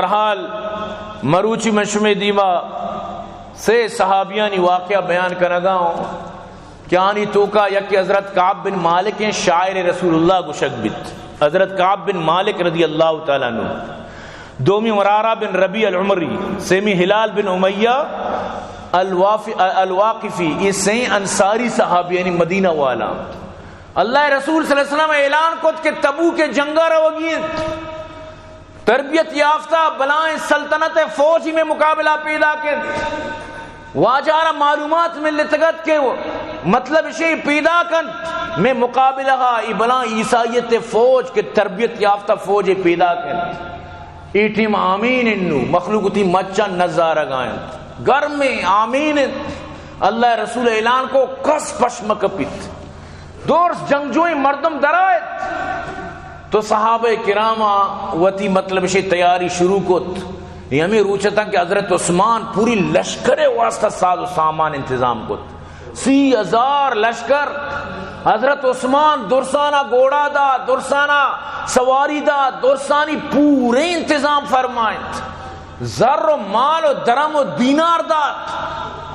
بہرحال، مروچی من شمے دیما سے صحابیانی واقعہ بیان کنگا ہوں کہ آنی توکا یکے حضرت کعب بن مالک ہیں، شاعر رسول اللہ گوشگ بیت، حضرت کعب بن مالک رضی اللہ تعالی عنہ۔ دومی مرارہ بن ربیع العمری، سیمی ہلال بن امیہ الواف-، الواقفی، یہ سین انصاری صحابیانی مدینہ والا۔ اللہ رسول صلی اللہ علیہ وسلم اعلان کت کہ تبوک جنگا روگی انت۔ تربیت یافتہ بلائیں سلطنت فوجی میں مقابلہ پیدا کن۔ واجہ را معلومات ملتگت کہ مطلب شی پیدا کن میں مقابلہ ہا ای بلائیں عیسائیت فوج کہ تربیت یافتہ فوج پیدا کن۔ ای ٹیم آمین انو مخلوق تی مچا نظارہ گائیں۔ گرم آمین انت۔ اللہ رسول اعلان کو کس پشمک پیت۔ دور جنگجوئیں مردم درائت تو صحابہ کراما وتی مطلب شی تیاری شروع کت۔ یہ ہمیں روچتاں کہ حضرت عثمان پوری لشکر واسطہ ساز و سامان انتظام کت۔ سی ہزار لشکر۔ حضرت عثمان درسانا گوڑا دا، درسانا سواری دا، درسانی پورے انتظام فرمائنت۔ زر و مال و درم و دینار دات۔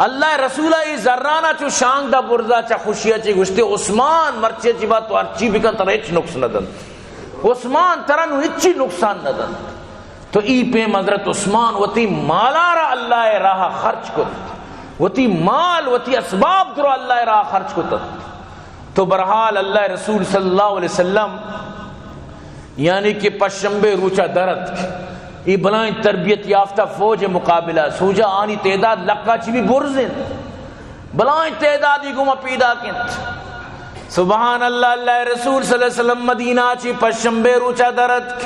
اللہ رسول ای زرانا چو شانگ دا برزا چا خوشی چی گوشتے، عثمان مرچی چی بات تو ہرچی بکن ترا ہچ نقص نہ دنت۔ عثمان ترا نو ہچی نقصان نہ دنت۔ تو ای پیم حضرت عثمان وتی مالا را اللہ راہ خرچ کت۔ وتی مال، وتی اسباب درو اللہ راہ خرچ کت۔ تو بہرحال اللہ رسول صلی اللہ علیہ وسلم یعنی کہ پشنبے روچا در اتک۔ ای بلائیں تربیت یافتہ فوج مقابلہ سوجا آنی تعداد لکا چی بھی برز انت۔ بلائیں تعدادی گوما پیدا کنت۔ سبحان اللہ، اللہ رسول صلی اللہ علیہ وسلم مدینہ چی پشنبے روچا در اتک۔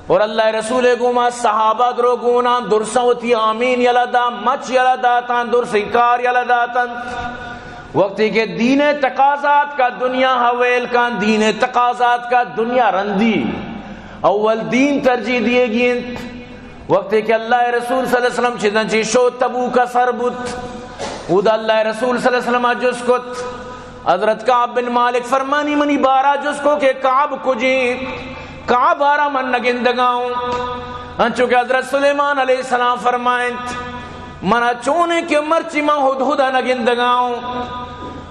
اور اللہ رسول گوما صحابہ درو گوناں درساں وتی آمین یلہ دا، مچ یلہ داتاں، درس انکار یلہ داتن۔ وقتی کہ دین تقاضات کا دنیا حویل کا، دین تقاضات کا دنیا رندی، اول دین ترجیح دیے گی انت۔ وقتی کہ اللہ رسول صلی اللہ علیہ وسلم چیزاں چی شو تبوک سر بوت، اودا اللہ رسول صلی اللہ علیہ وسلم جس کت۔ حضرت کعب بن مالک فرمانی، منی بارا جست کو کہ کعب کجیں؟ کعب آرا من نگندگاؤں۔ انچو کہ حضرت سلیمان علیہ السلام فرمائنت، منا چونیں کہ مرچی من ہدہد نگندگاؤں۔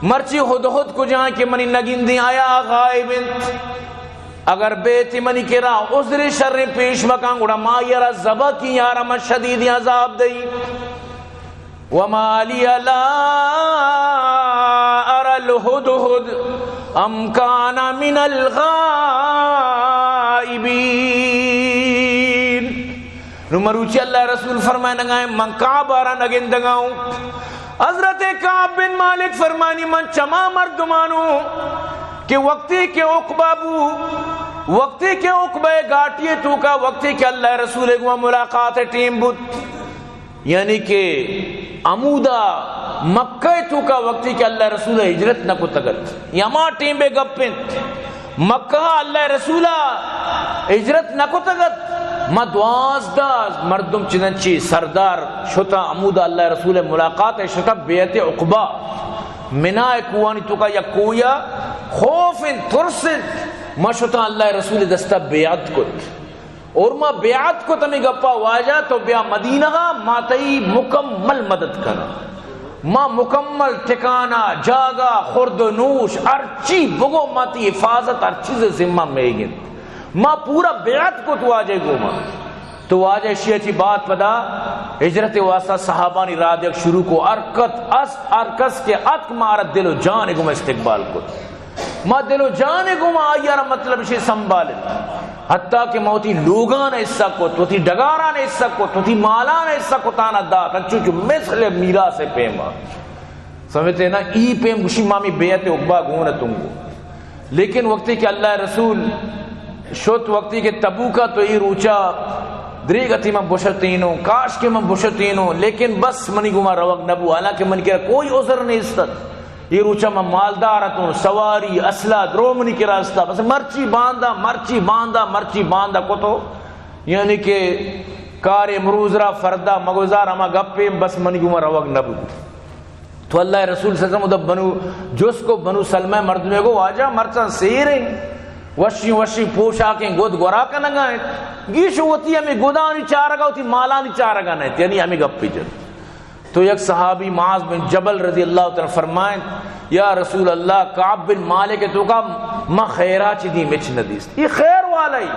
مرچی ہدہد کجائیں کہ منی نگندیں، آیا غائب انت؟ اگر بیت منی کرا عذر شر پیش مکان، گڑا ما یارا ذبح کی، یارا من شدید عذاب دئی۔ وما لی لا اری الہدہد ام کان من الغائبین۔ نو مروچی اللہ رسول فرمائنگا ہیں، من کعب آرا نگندگا ہوں۔ حضرت کعب بن مالک فرمانی، من چما مردمانوں کہ وقتی کہ عقبہ بو، وقتی کہ عقبہ گاٹی توکا، وقتی کہ اللہ رسول گوا ملاقات ٹیم بود، یعنی کہ ہمودا مکہ توکا وقتی کہ اللہ رسول ہجرت نہ کتگت، یا ہما ٹیم بے گپ انت، مکہ اللہ رسول ہجرت نہ کتگت، ما دوازدہ مردم چننچی سردار شتا ہمودا اللہ رسول ملاقات شتا بیعت عقبہ، منا کوہانی توکا یک کوہیا خوف انت، ترس انت، ما شتا اللہ رسول دستا بیعت کت۔ اور ما بیعت کت ہمے گپا، واجہ تو بیا مدینہ، ما تئی مکمل مدد کناں۔ ما مکمل ٹھکانہ، جاگہ، خورد و نوش، ہرچی بگو، ما تئی حفاظت، ہر چیز ذمہ میگ انت۔ ما پورا بیعت کت واجہ گوما۔ تو واجہ اشیا چی بعد پدا ہجرت واسطہ صحابانی راہ دیگ شروع کو۔ ہر کس است، ہر کس کہ اتک مارا دل و جان گوما استقبال کت۔ ما دل و جان گوما آئی را مطلب شی سنبھالت، حتیٰ کہ ما وتی لوگان حصہ کت، وتی ڈگاران حصہ کت، وتی مالان حصہ کت، آنا دات، انچو کہ مثل میراث پیما۔ سمجھتے نا؟ ای پیم گوشی ما می بیعت عقبہ گون تنگو۔ لیکن وقتی کہ اللہ رسول شت، وقتی کہ تبوکا، تو ای روچا دریگتی من بشتینو، کاش کہ من بشتینو، لیکن بس منی گوما روگ نبو، حالانکہ منی کرا کوئی عذر نیست۔ اے روچا من مالدار اتوں، سواری، اسلحہ درو منی کرا استا، بس مرچی باندا، مرچی باندا، مرچی باندا کتو، یعنی کہ کار امروز را فردا مگزار، ہما گپے بس منی گوما روگ نبوت۔ تو اللہ رسول صلی اللہ علیہ وسلم ادا بنو جس کو، بنو سلمہ مردمے گو، واجہ مرچاں سیریں، وشیں وشیں پوشاکیں گد گورا کنگا انت، گیش وتی ہمے گدانی چارگا، وتی مالانی چارگا نہ انت، یعنی ہمے گپے جت۔ تو یک صحابی معاذ بن جبل رضی اللہ تعالی عنہ فرمائیں، یا رسول اللہ، کعب بن مالک توکا ما خیرا چی دیم ہچ نہ دیست۔ یہ خیر والا ہی،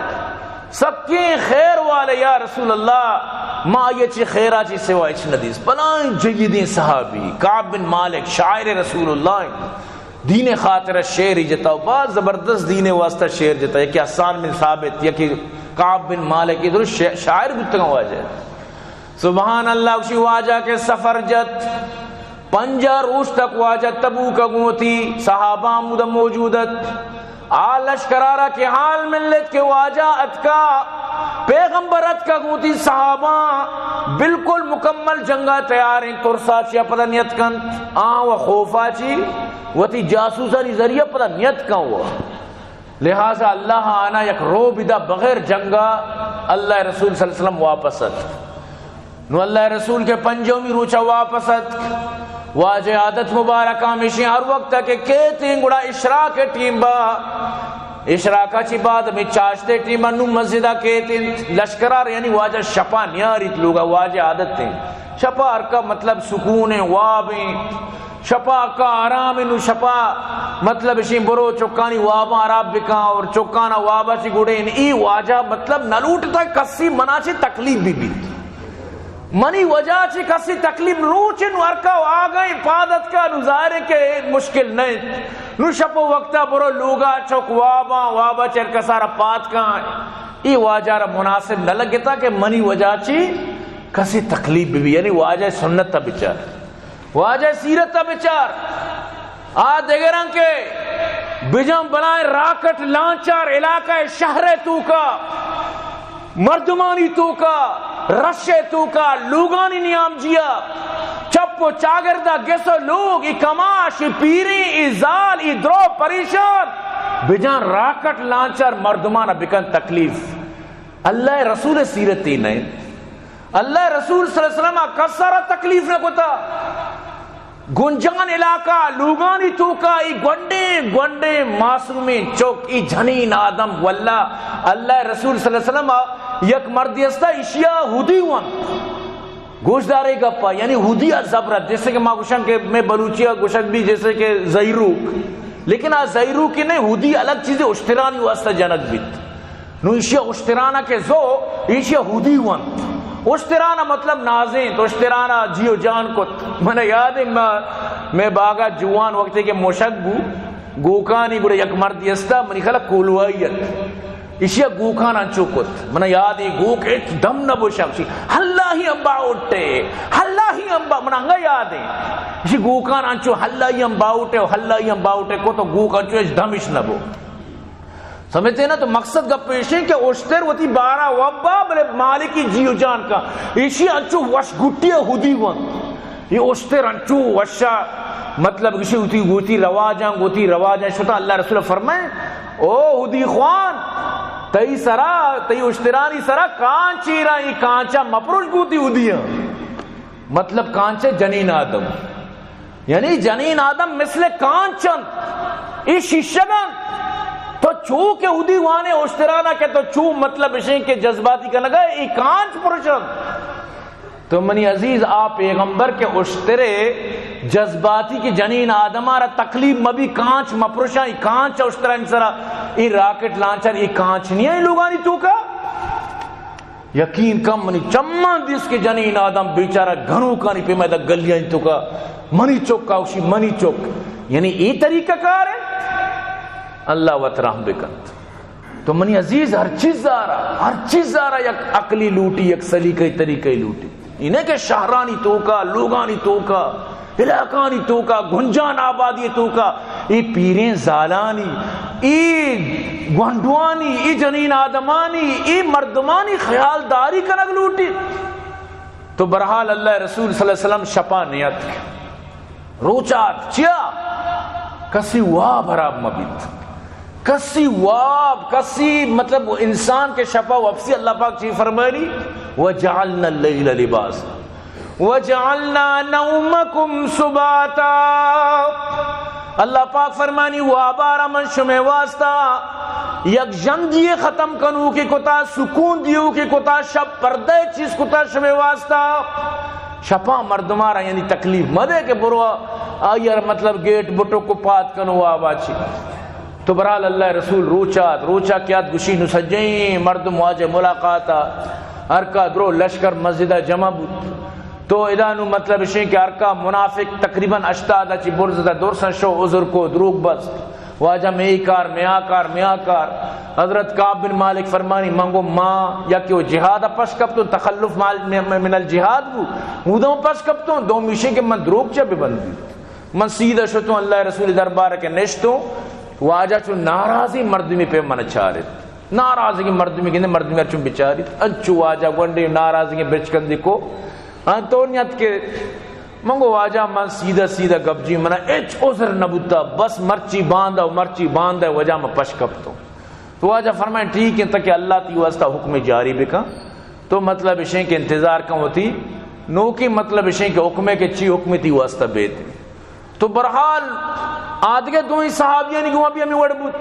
سکیں خیر والے، یا رسول اللہ، ما یہ چی خیرا چی سوا ہچ نہ دیست۔ بلائیں جیدیں صحابی کعب بن مالک، شاعر رسول اللہ، دین خاطر شعر جتا و باز زبردست دین واسطہ شعر جتا، یکی حسان بن ثابت، یکی کعب بن مالک، یہ درست شع-، شاعر بوتگاں واجہ۔ سبحان اللہ، اسی واجہ کے سفر جت، پنجاہ روچ تک واجہ تبوک گوتی، صحابہ ہمودا موجود ات۔ آ لشکرارا کہ حال ملت کہ واجہ اتکا، پیغمبر اتکا گوتی صحابہ بالکل مکمل جنگا تیار ہیں، ترسا چیا پدا نیت کنت، آ و خوفا چی وتی جاسوسانی ذریعہ پدا نیت کن و لہذا اللہ آنا یک رعب دا بغیر جنگا اللہ رسول صلی اللہ علیہ وسلم واپس ات۔ نو اللہ رسول کے پنجومی روچا واپس ات۔ واجہ عادت مبارک ہمیشی ہر وقت کہ کیتیں گڑا اشراق ٹیم با، اشراقا چی بعد میں چاشتے ٹیم با نو مسجدہ کیتیں لشکرار، یعنی واجہ شپا نیاریت لوگا، واجہ عادت ہیں شپا ہر کا مطلب سکون ہیں، واب ہیں۔ شپا کا آرام نو شپا مطلب اشیں برو چکانی واباں عراب بکاں اور چکانا وابا چی گڑین ای واجہ مطلب نہ لوٹتا کسی منا چی تکلیف بھی بیت، منی وجہ چی کسی تکلیف روچ نو ہر کا آگئیں پادت کا نو ظاہر ہے کہ مشکل نہیں۔ نو شپ و وقتا برو لوگا چک واباں وابا چر کسارا پات کاں، ای واجہ را مناسب نہ لگتا کہ منی وجہ چی کسی تکلیف بھی، یعنی واجہ سنت تا بچار۔ واجہ سیرت ء بچار، آ دگراں کہ بجاں بلائیں راکٹ لانچار علاقہ شہر توکا، مردمانی توکا، رش توکا، لوگانی نیام جیا، چپ و چاگردا گس و لوگ، ای کماش، ای پیریں، ای زال، ای درو پریشان، بجاں راکٹ لانچار مردمان بکن تکلیف۔ اللہ رسول سیرت ای نہیں۔ اللہ رسول صلی اللہ علیہ وسلم کسارا تکلیف نہ کتا۔ گنجان علاقہ، لوگانی توکا ای گونڈیں گونڈیں معصومیں چک، ای جنین آدم، واللہ اللہ رسول صلی اللہ علیہ وسلم یک مردی استا اشیا ہودی ون۔ گوشدارے گپا، یعنی ہودی ء زبرت، جیسے کہ ما گوشن کہ میں بلوچی ء گوشگ بھی جیسے کہ زہیروک، لیکن آ زہیروک نے ہودی الگ چیزیں اشترانی واسطہ جنگ بیت۔ نو ایشی اشترانا کہ زو، ایشی ہودی ونت۔ اشترانا مطلب نازینت، اشترانا جی و جان کت۔ من یاد ہے، ما، میں باغا جوان وقتے کہ موشک بو، گوکانی گڑا یک مردی استا، منی خیال کولوائی ات۔ ایشی گوکان انچو کت۔ من یاد ہے، گوک ایک دم نہ بوشا، ایشی، اللہ ہی امبا اٹھے، اللہ ہی امبا، من انگا یاد ہے۔ ایشی گوکان انچو اللہ ہی امبا اٹھے، اللہ ہی امبا اٹھے کو تو گوک انچو ایک دمش نہ بو۔ سمجھتے ہیں نا؟ تو مقصد گپ ایش ہے کہ اشتر وتی بارا وبا بلے مالکی جی و جان کا، ایشی انچو وش گٹی ہودی ون۔ یہ اشتر انچو وشا، مطلب، ایشی وتی گوتی رواجاں، گوتی رواجاں شتا۔ اللہ رسول فرمائے، او ہودی خوان، تئی سرا، تئی اشترانی سرا کانچ ایرا، ای کانچا مپروش گوتی ہودیاں۔ مطلب کانچ جنین آدم، یعنی جنین آدم مثل کانچ انت، ای شیشگ انت۔ تو چو کہ ہودی وانے اشترانا کہ تو چو مطلب اشیں کہ جذباتی کنگا ای کانچ پرشن۔ تو منی عزیز آ پیغمبر کہ اشترے جذباتی کہ جنین آدمارا تکلیف مبی کانچ مپرشاں، ای کانچ اشترانی سرا ای راکٹ لانچر ای کانچ نہیں ہے لوگانی توکا۔ یقین کن منی چماں دیست کہ جنین آدم بیچارہ گنوکانی پیما ادا گلیانی توکا منی چک آوشی منی چک۔ یعنی اے طریقہ کار ہے؟ اللہ وت رحم بکنت۔ تو منی عزیز ہر چیز زارا، ہر چیز زارا یک عقلی لوٹی، یک سلیقہ طریقہ لوٹی۔ انہیں کہ شہرانی توکا، لوگانی توکا، علاقانی توکا، گنجان آبادی توکا، اے پیریں زالانی، اے گونڈوانی، اے جنین آدمانی، اے مردمانی خیالداری کنگ لوٹی۔ تو برحال اللہ رسول صلی اللہ علیہ وسلم شپا نیت۔ روچات چیا؟ کسی واب حراب مبیت۔ کسی واب، کسی مطلب انسان کے شپا وپسی اللہ پاک چی فرمانی؟ وجعلنا اللیل لباسا۔ وجعلنا نومکم سباتا۔ اللہ پاک فرمانی، وابارا من شمے واسطہ یک ژندی ختم کنوکے کتا، سکون دیوکے کتا، شپ پردہ چیز کتا شمے واسطہ۔ شپاں مردمارا یعنی تکلیف مدے کہ برو آئی ار مطلب گیٹ بٹو کو پات کنو آبا چی۔ تو برحال اللہ رسول روچ آت، روچا کہ آت گشی نو سجیں مردم واجہ ملاقات آ، ہر کا درو لشکر مسجد جمع بوت۔ تو ادا نو مطلب اشیں کہ ہر کا منافق تقریباً ہشتاد چی برز دا درسن شو عذر کو دروگ بست۔ واجہ میں ای کار، میں آ کار، میں آ کار۔ حضرت کعب بن مالک فرمانی، من گو ما یا کہ وہ جہاد پش کپتوں، تخلف مال-، من، من الجہاد بو، اودوں پش کپتوں، دومیشیں کہ من دروگ چا ببندی۔ من سیدھا شتوں اللہ رسول دربار کے نشتوں، واجہ چو ناراضی مردمی پہ من چارت۔ ناراضگیں مردمی گندے، مردمی چون بچاریت، انچو واجہ گونڈے ناراضگیں برچکندی کو۔ آ تو نیت کہ من گو واجہ من سیدھا سیدھا گپ جی، منا ہچ عذر نہ بوتا، بس مرچی باندا و مرچی باندا وجہ من پش کپتوں۔ تو واجہ فرمائیں ٹھیک ہے، تاکہ اللہ تی واسطہ حکم جاری بکن۔ تو مطلب اشیں کہ انتظار کن ہوتی، نوکی مطلب اشیں کہ حکمے کہ چی حکم تی واسطہ بیت۔ تو برحال آدگہ دوئیں صحابیانی گوں بھی ہمیں وڑ بوت۔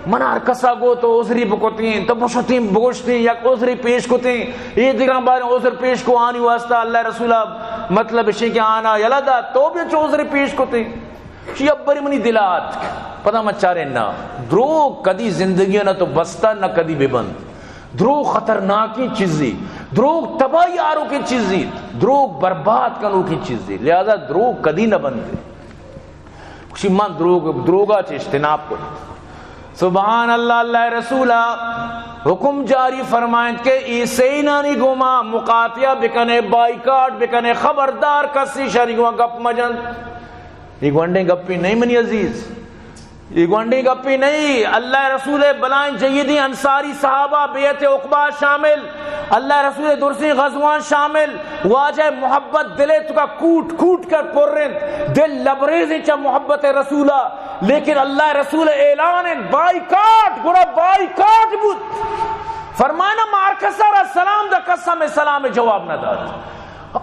من ہر کسا گو تو عذری بکتیں، تو بشتیں بگوشتیں، یک عذری پیش کتیں، اے دیگراں بارے عذر پیش کو آنی واسطہ اللہ رسول مطلب اشیں کہ آنا یلا دا تو بھی چو عذری پیش کتیں۔ شی ابری منی دلات پدا من چارے نہ، دروگ کدی زندگی نہ تو بستا نہ کدی ببند۔ دروگ خطرناکیں چیزے، دروگ تباہی آروکیں چیزے، دروگ برباد کنوکیں چیزے، لہذا دروگ کدی نہ بندے۔ گوشی من دروگ، دروگا چہ اجتناب کت۔ سبحان اللہ، اللہ رسولا حکم جاری فرمائنت کہ ای سینانی گوما مقاطعہ بکنے، بائیکاٹ بکنے، خبردار کسی شری گوما گپ مجن۔ یہ گونڈیں گپی نہیں منی عزیز۔ اے گونڈیں گپے نہیں، اللہ رسول بلائیں جیدیں انصاری صحابہ بیعت عقبہ شامل، اللہ رسول درسیں غزوان شامل، واجہ محبت دلے تکا کوٹ کوٹ کر پر انت، دل لبریزیں چا محبت رسولا، لیکن اللہ رسول اعلان انت بائیکاٹ، گڑا بائیکاٹ بوت۔ فرمانا مارکسا را سلام دا کس ہمیں سلام جواب نہ دات۔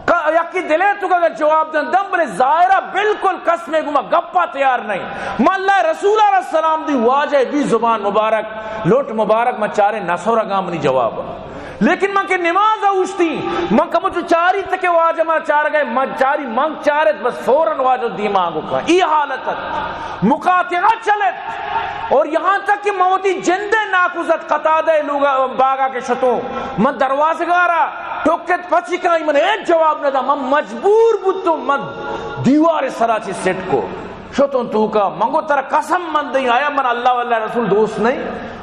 ک-، یکی دلے تو اگر جواب دن دم، بلے ظاہرہ بالکل کس میں گما گپا تیار نہیں۔ من اللہ رسول را سلام دی، واجہ بی زبان مبارک، لوٹ مبارک، من چارے نسو رگا منی جواب۔ لیکن من کہ نماز اوشتی، من کمو چو چاری تکے واجہ من چار گئے، من چاری من چارت بس فوراً واجہ دیما گو کن۔ ای حالت ات۔ مقاطعہ چلت۔ اور یہاں تک کہ من وتی جندے ناکوزت قتادہ لوگا باغا کے شتوں۔ من دروازگارا ٹوکت پچی کائی من ہچ جواب نہ دا، من مجبور بوتوں، من دیوار سرا چی سٹ کو شتوں توکا۔ من گو ترا قسم من دیں، آیا من اللہ واللہ رسول دوست نہیں؟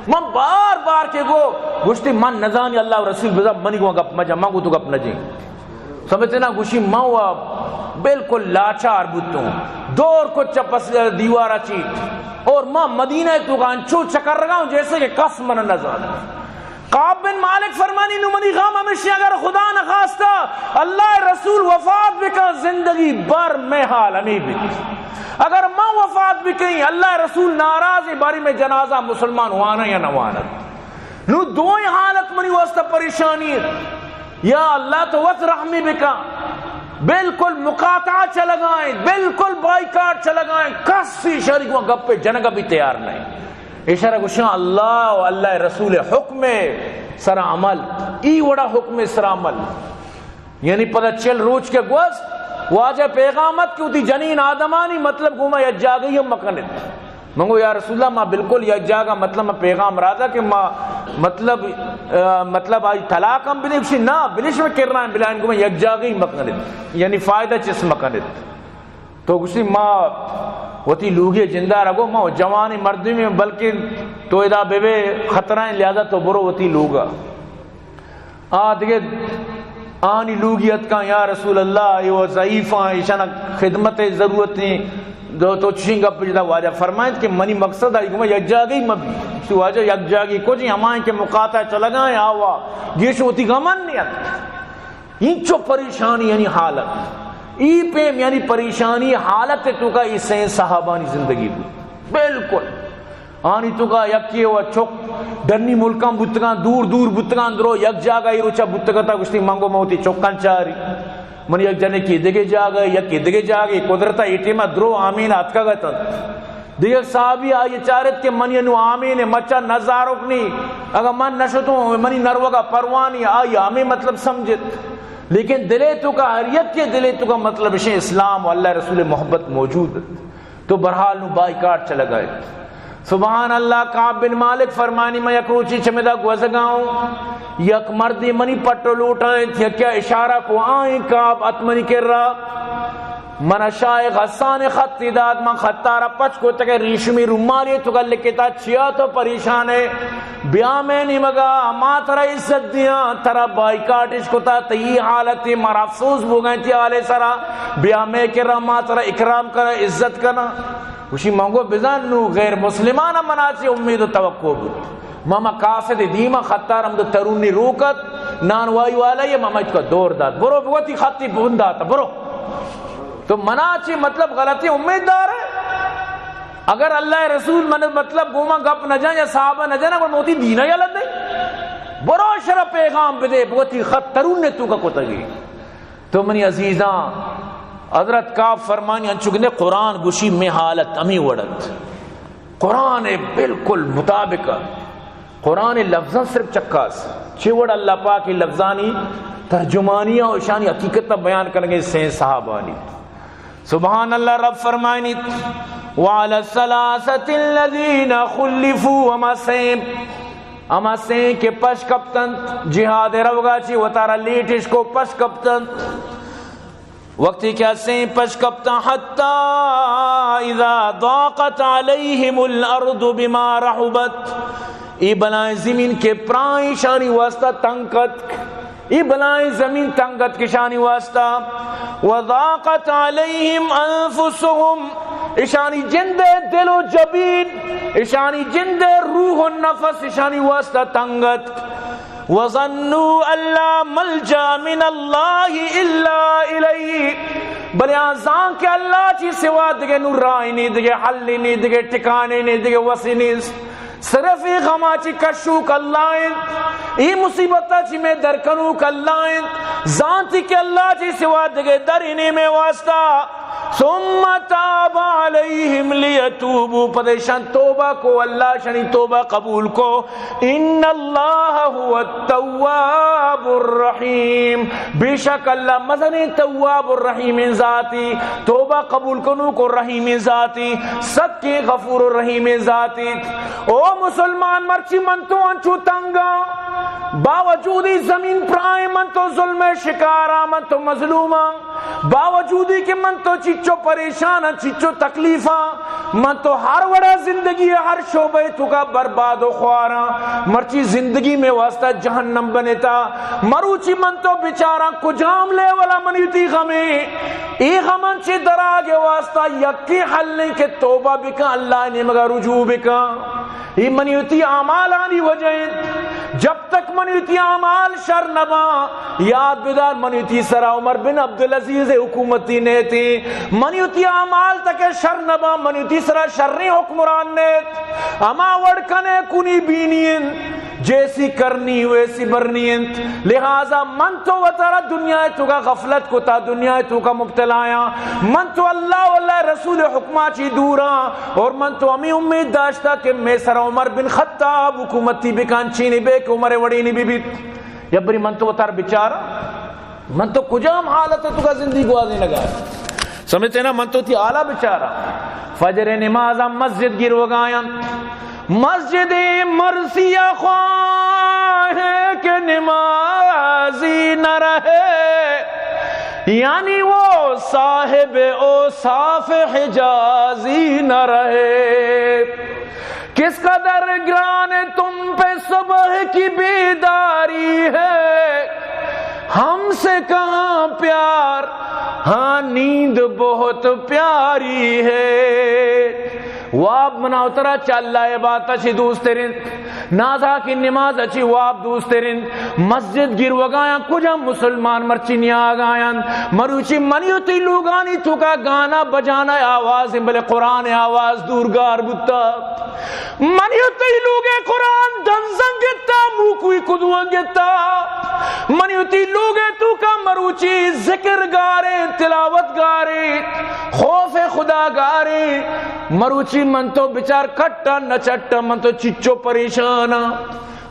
من بار بار کے گو گوشتی من نزانی اللہ رسول بزا منی گو گپ مجا، من گو تو گپ نجیں۔ سمجھتے نا؟ گوشی من و بالکل لاچار بوتوں، دور کو چپس دیوارا چیت اور ما مدینہ توکا انچو چکر رگا ہوں جیسے کہ کس من نزان۔ کعب بن مالک فرمانی، نو منی غم ہمیشی اگر خدا نخواستہ اللہ رسول وفات بکن، زندگی بھر میں حال ہمیں بیت۔ اگر من وفات بکیں، اللہ رسول ناراض ہیں، باری میں جنازہ مسلمان وانا یا نہ وانا۔ نو دوئیں حالت منی واسطہ پریشانی ہے۔ یا اللہ تو وت رحمی بکن۔ بالکل مقاطعہ چلگائیں، بالکل بائیکاٹ چلگائیں، کسی شریک و گپ جنگ بھی تیار نہیں۔ اشارہ گوشاں اللہ و اللہ رسول حکم سر عمل، ای وڑا حکم سر عمل۔ یعنی پدا چل روچ کے گوست، واجہ پیغامت کہ وتی جنین آدمانی مطلب گوما یک جاگہی ہم مکنت۔ من گو یا رسول اللہ، ما بالکل یک جاگہ مطلب ما پیغام رادا کہ ما مطلب، آ، مطلب آئی طلاق ہم بدے، گوشی نا، بلش میں کر رہا ہیں، بلائن گوما یک جاگہی مکنت، یعنی فائدہ چس مکنت۔ تو گوشتی، ما وتی لوگی جندار گو، ما جوانی مردمی، بلکہ تو ادا بے بے خطرہ ہیں، لہذا تو برو وتی لوگا۔ آ دگہ آنی لوگی اتکاں، یا رسول اللہ، اے و ضعیفاں، ایشانا خدمت ضرورت ہیں۔ دو تو چشیں گپ جدا واجہ فرمائیت کہ منی مقصد آئی گما یک جاگہی مبی۔ تو واجہ یک جاگہی کو جی ہمائیں کہ مقاطع چلگا ہیں، آوا گیش وتی غمن نیت۔ اینچو پریشانی یعنی حالت۔ ای پیم یعنی پریشانی حالت توکا ای سین صحابانی زندگی بود۔ بالکل۔ آنی توکا یکی و چک ڈنی ملکان بوتگان، دور دور بوتگان، درو یک جاگہ ای روچا بوتگتا، گوشتی، من گو من وتی چکان چاری۔ من یک جنے کی دگہ جاگہ، یکی دگہ جاگہ، قدرتا ای ٹیما درو آمین اتکگتن۔ دیگہ صحابی آئی چارت کہ منی انو آمین مچا نزاروک نی، اگر من نشتوں منی نروگا پروانی، آئی ہمیں مطلب سمجھت۔ لیکن دلے تو کا ہر یک کے دلے تو کا مطلب شے اسلام و اللہ رسول محبت موجود۔ تو برحال نو بائیکاٹ چلا گئے۔ سبحان اللہ، کعب بن مالک فرمانی، میں یک روچی چمدا گوزگا ہوں، یک مردی منی پٹو لوٹائیں، تھیا کیا اشارہ کو آئیں کعب ات منی کرا۔ من شاہ غسان خطی دات، من خطارا پچ کو تک ریشمی رومالی تو گل لکھتا، چیا تو پریشان ہے؟ بیا میں نیمگا، ما ترا عزت دیاں، ترا بائیکاٹش کتا، تئی حالت مارا افسوس بوگئیں تئی حال سرا، بیا میں کرا، ما ترا اکرام کنا، عزت کنا۔ گوشی، من گو بزان نو غیر مسلمان منا چی امید و توقع بود۔ ما، ما قاصد دیما خطار ہم دو ترونی روکت، نان وائی والا یہ ما، ما اتکا دور دات۔ برو بگو تئی خطی بندات، برو۔ تو منا چی مطلب غلطی امید دار ہے؟ اگر اللہ رسول من مطلب گوما گپ نہ جان یا صحابہ نہ جانا، گڑا موتی دینا یلا دے۔ برو شر پیغام بدے، بگو تئی خط ترون نے تو کا کتگی۔ تو منی عزیزاں، حضرت کعب فرمانی انچو گندے قرآن گوشی میں حالت ہمیں وڑت۔ قرآن بالکل مطابق۔ قرآن لفظاں صرف چکاس۔ چے وڑ اللہ پاک لفظانی ترجمانی اور شانی حقیقت بیان کرنے سین صحابانی۔ سبحان اللہ، رب فرمائنیت، وعلی الثلاثة الذین خلفوا، ہما سین، ہما سین کہ پش کپتنت، جہاد روگا چی وتارا لیٹش کو پش کپتنت۔ وقتی کہ سین پش کپتن، حتی اذا ضاقت علیہم الارض بما رحبت، ای بلائیں زمین کہ پرائیں شانی واسطہ تنگ کت، ای بلائیں زمین تنگ ات کشانی واسطہ۔ وضاقت علیہم انفسہم، اشانی جند دل و جبین، اشانی جند روح و نفس اشانی واسطہ تنگ ات۔ وظنوا ان لا ملجا من اللہ الا الیہ، بلے آ زان کہ اللہ چی سوا دگہ نو راہ نی، دگہ حل نی، دگہ ٹکانے نی، دگہ وسی نیست۔ صرف ای غما چی کشوک اللہ انت، ای مصیبتا چی میں درکنوک اللہ انت، زانتی کہ اللہ چی سوا دگہ در نی میں واسطہ۔ ثم تاب علیہم لیتوبوا، پدیشان توبہ کو، اللہ شنی توبہ قبول کو۔ ان اللہ هو التواب الرحیم، بے شک اللہ مزنیں تواب الرحیم ذاتی، توبہ قبول کنوک و رحیم ذاتی، سک کہ غفور و رحیم ذاتی۔ او مسلمان، مرچی من تو انچو تنگا، باوجود ای زمین پرائیں من تو ظلم شکارا، من تو مظلوما، باوجود ای کہ من تو چچو پریشانا، چچو تکلیفا، من تو ہر وڑا زندگی ہر شعبہ تو کا برباد و خواراں، مرچی زندگی میں واسطہ جہنم بنتا۔ مروچی من تو بچاراں کجام لیولا منی تی غمیں۔ ای غمن چی دراگ واسطہ یکی حل انت کہ توبہ بکن، اللہ نیمگا رجوع بکن۔ ای منی وتی اعمالانی وجہ انت۔ جب تک منی وتی اعمال شر نباں، یاد بدار منی وتی سرا عمر بن عبدالعزیز حکومتی نیتی۔ منی وتی اعمال تک شر نباں، منی وتی سرا شریں حکمران نیت۔ ہما وڑ کنے کنی بینی انت۔ جیسی کرنی ویسی برنی انت۔ لہذا من تو وتارا دنیا توکا غفلت کتا، دنیا توکا مبتلایاں۔ من تو اللہ و اللہ رسول حکما چی دوراں، اور من تو ہمیں امید داشتا کہ میں سر عمر بن خطاب حکومتی بکن، چینی بے کہ عمر وڑینی بی بیت۔ یا بری من تو وتار بچاراں۔ من تو کجام حالت توکا زندگی گوازینگا؟ سمجھتے نا، من تو تی حالا بچاراں۔ فجر نمازا مسجد گروگایاں۔ مسجد مرثیہ خواہ کہ نمازی نہ رہے، یعنی وہ صاحب اوصاف حجازی نہ رہے۔ کس قدر گران تم پہ صبح کی بیداری ہے، ہم سے کہاں پیار، ہاں نیند بہت پیاری ہے۔ واب منا وترا چہ اللہ عبادت چی دوستر انت، نازاکیں نماز چی واب دوستر انت۔ مسجد گروگایاں کجا مسلمان مرچی نیاگایاں۔ مروچی منی و تئی لوگانی توکا گانا بجانا آواز انت، بلے قرآن آواز دورگار بوتا۔ منی و تئی لوگے قرآن دنزن گتا، موکوئی کدوان گتا۔ منی و تئی لوگے توکا مروچی ذکر گارے، تلاوت گارے، خوف خدا گاریں، مروچی من تو بچار کٹا نہ چٹا، من تو چچو پریشاناں۔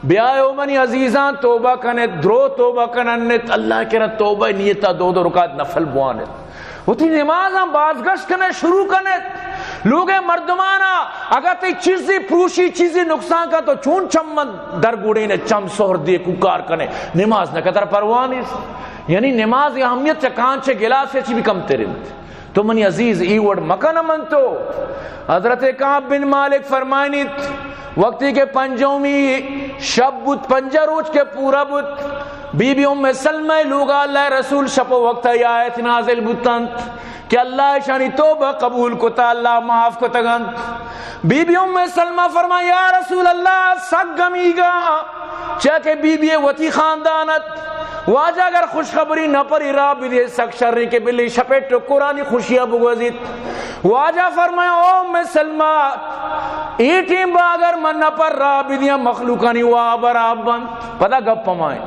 بیائے او منی عزیزاں، توبہ کنت، درو توبہ کننت، اللہ کرا توبہ نیتا دو دو رکعت نفل بوانت۔ وتی نمازاں بازگشت کنت، شروع کنت۔ لوگے مردمانا اگاں تئی چیزی پروشی، چیزی نقصان کا، تو چون چمن در گوڑینے، چم سہر دے کوکار کنے، نماز نہ کتر پرواہ نیست۔ یعنی نماز اہمیت چہ کانچے گلاسے چی بھی کم ترند۔ تو منی عزیز، ای وڑ مکن من تو۔ حضرت کعب بن مالک فرمائنیت، وقتی کہ پنجومی شب بوت، پنجہ روچ کے پورا بوت، بی بی ام سلمہ لوگا اللہ رسول شپ و وقت ای آیت نازل بوتنت کہ اللہ اشانی توبہ قبول کتا، اللہ معاف کتگنت۔ بی بی ام سلمہ فرمائے، یا رسول اللہ، سک گمیگا، چیا کہ بی بی وتی خاندان ات۔ واجہ اگر خوشخبری نہ پری راہ بدے، سک شریں کہ بلی شپے ٹکرانی خوشیاں بگوزیت۔ واجہ فرمایا، او ام سلمہ، اے ٹیم با اگر من نہ پر راہ بدیاں، مخلوقانی واب براب بنت۔ پدا گپ ہمائیں،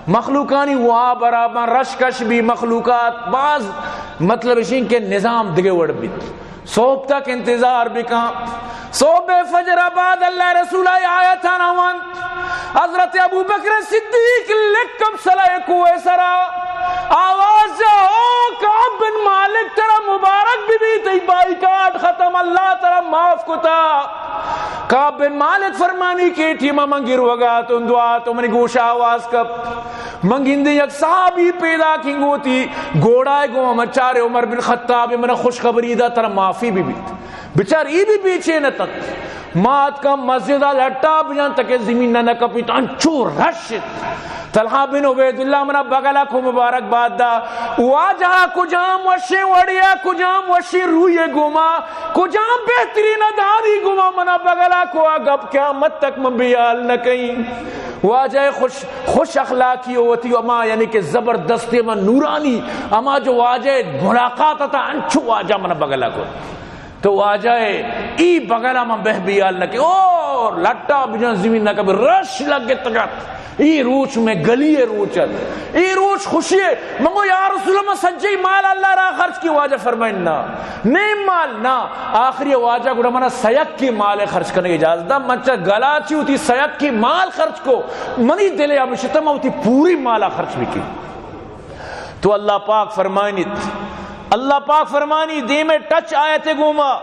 مخلوقانی واب براب بنت، رش کش بی مخلوقات، باز مطلب اشیں کہ نظام دگہ وڑ بیت۔ صبح تک انتظار بکن۔ صبح فجر بعد اللہ رسول آئی آیتانا وانت۔ حضرت ابو بکر صدیق لکم سلائے کوہ سرا آواز جا، او کعب بن مالک، ترا مبارک بی بی، تئی بائیکاٹ ختم، اللہ ترا معاف کتا۔ کعب بن مالک فرمانی کہ ٹیما من گروگا تو دعا تو منی گوشا آواز کپ۔ من گندے یک صحابی پیدا کیں گوتی گوڑائے گوں، من چارے عمر بن خطاب من خوشخبری دا، ترا معافی بی بیت۔ بچار ای بھی بے چین اتنت۔ ما اتکاں مسجد ء لٹا بجان تکے زمین نہ نہ کپیت، انچو رش ات۔ طلحہ بن عبید اللہ منا بغلا کو مبارک باد دا۔ واجہ کجام وشیں وڑیا، کجام وشیں روئے گوما، کجام بہترین اداری گوما منا بغلا کو، آ گپ قیامت تک من بیال نہ کئیں۔ واجہ خوش، خوش اخلاقی و وتی اما یعنی کہ زبردستی من نورانی اما جو واجہ ملاقات تا انچو واجہ منا بغلا کو۔ تو واجہ ء ای بغل ء من بہ بیال نہ کہ او لٹا بجن زمین نہ کبھی رش لگتگ ات۔ ای روچ میں گلی ء روچ ات۔ ای روچ خوشی ء من گو یا رسول اللہ، من سجی مال اللہ را خرچ کی؟ واجہ فرمائن نا، نیم مال نا۔ آخری واجہ گڑا منا سیک کی مال ء خرچ کرنے کی اجازت دا۔ من چا گلا چی ہوتی سیک کی مال خرچ کو، منی دل ء ہمیشہ تا من ہوتی پوری مال ء خرچ بکی۔ تو اللہ پاک فرمائنیت، اللہ پاک فرمانی، دیمے ٹچ آیت گوما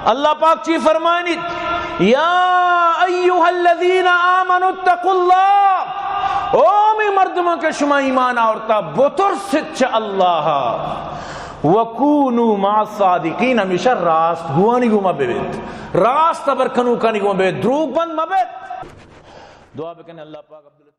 اللہ پاک چی فرمائنیت؟ یا ایھا الذین آمنوا اتقوا اللہ، او می مردمان کہ شما ایمان آورتا، بترست چہ اللہ، وکونوا مع الصادقین، ہمیشہ راست گوانی گوما ببیت، راست خبر کنوکانی گوما ببیت، دروگ بند مبیت۔ دعا بکن اللہ پاک عبداللہ